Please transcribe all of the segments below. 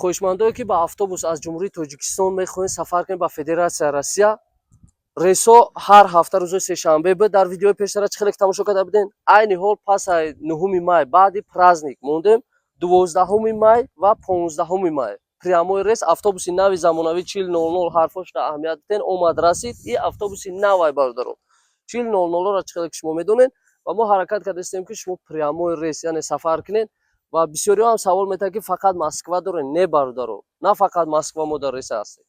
Хоҳишмандое, ки ба автобус аз Ҷумҳурии Тоҷикистон мехоҳед сафар кунед ба Федератсияи Россия, рейсҳо ҳар ҳафта рӯзои сешанбе буд. Дар видеои пештара чӣ хеле ки тамошо карда будем, айни ҳол пас ай 9 май, баъди праздник мондем, 12 май ва 15 май прямой рейс. Автобуси нави замонавӣ 4000, ҳарфошда аҳамият диден, омад расид. И автобуси навай, бародаро, 4000-ро чӣ хеле ки шумо медонед. Ва мо ҳаракат кардастем, ки шумо прямой рейс, яъне сафар кунед. Ва бисёриҳо ҳам савол метаҳанд, ки фақат Москва дорем. Не, бародаро, на фақат Москва, мо дар рейс ҳастем: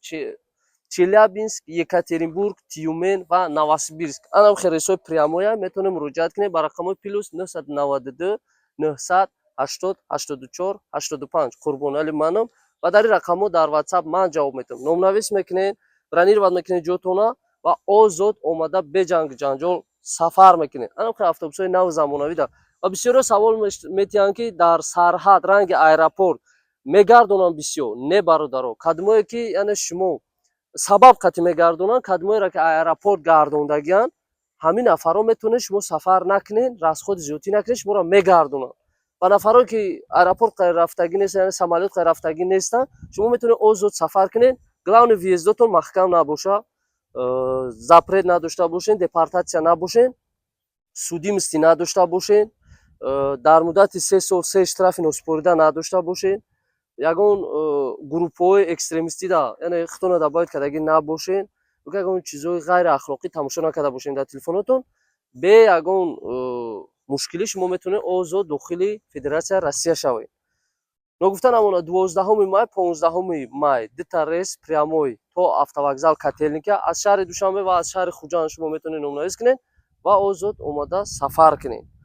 Челябинск, Екатеринбург, Тюмен ва Новосибирск. Анам хел рейсҳои прямой а метавонем. Муроҷиат кунем ба рақамҳои +992 980 84 85. Қурбонали манам ва дар ин рақамҳо дар WhatsApp ман ҷавоб метавам. Номнавис мекунед, бронировать мекунед ҷотона ва озод омада, беҷангу ҷанҷол сафар мекунед. Анам хел автобусҳои наву замонавӣ да. Ва бисёриҳо савол метиҳанд, ки дар сарҳад ранги аэропорт мегардонанд бисёр. Не, бародаро, кадмое ки, яъне шумо сабаб қатъи мегардонанд, кадмоеро ки аэропорт гардондагианд, ҳамин нафарҳо метавонед шумо сафар накунед, расход и зиёдтӣ накунед, шуморо мегардонанд. Ва нафарое ки аэропорт рафтагӣ нест, яъне самолёт рафтагӣ нестанд, шумо метавонед озод сафар кунед. Главный, въезд отон маҳкам набоша, запрет надошта бошед, депортатсия набошед, судимости надошта бошед, дар муддати 3 сол се штраф и носупорида надошта бошед, ягон группҳои экстремистида, яъне худтонро добавить кардагӣ набошед, ягон чизҳои ғайриахлоқӣ тамошо накарда бошед дар телефонотон. Бе ягон мушкилӣ шумо метавонед озод дохили Федератсияи Россия шавед. Ногуфта намонад, 12 май, 15 май дута рейс прямой то автовокзал Котельники аз шаҳри Душанбе ва аз шаҳри Хуҷанд шумо метавонед номнавис кунед ва озод омада сафар кунед.